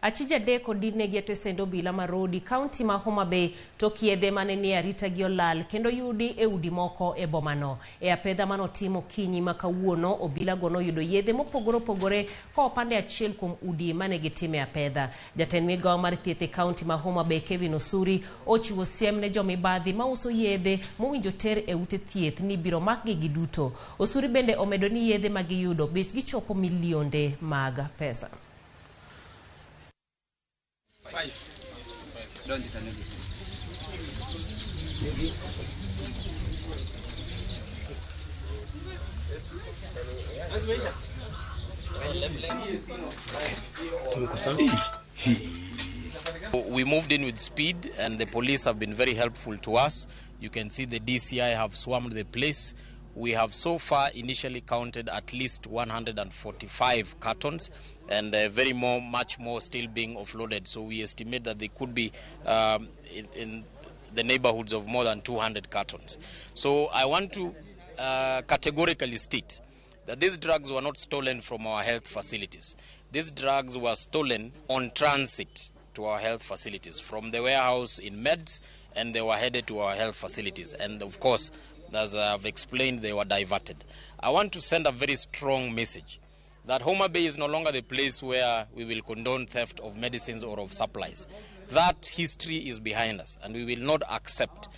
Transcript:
Achije adek odin-negi e tesend obila ma Rodi, kaunti ma Homa Bay tok yedhe mane nie aritagi olal kendo yudi e udi moko e bomano. E apedha mane otim okinyi ma kawuono, obilago noyudo yedhe mopogore opogore ka opand e achiel kuom udi mane gitime apedha. Jatend migawo mar thieth e kaunti ma Homa Bay Kevin Osuri ochiwo siem ne jomibadhi mauso yedhe mowinjo ter e ute thieth ni ibiro makgi giduto. Osuri bende omedo ni yedhe ma giyudo bechgi chopo milionde mag pesa. We moved in with speed and the police have been very helpful to us. You can see the DCI have swarmed the place. We have so far initially counted at least 145 cartons and very more, much more still being offloaded. So we estimate that they could be in the neighborhoods of more than 200 cartons. So I want to categorically state that these drugs were not stolen from our health facilities. These drugs were stolen on transit to our health facilities from the warehouse in Meds, and they were headed to our health facilities. And of course, as I've explained, they were diverted. I want to send a very strong message that Homa Bay is no longer the place where we will condone theft of medicines or of supplies. That history is behind us, and we will not accept.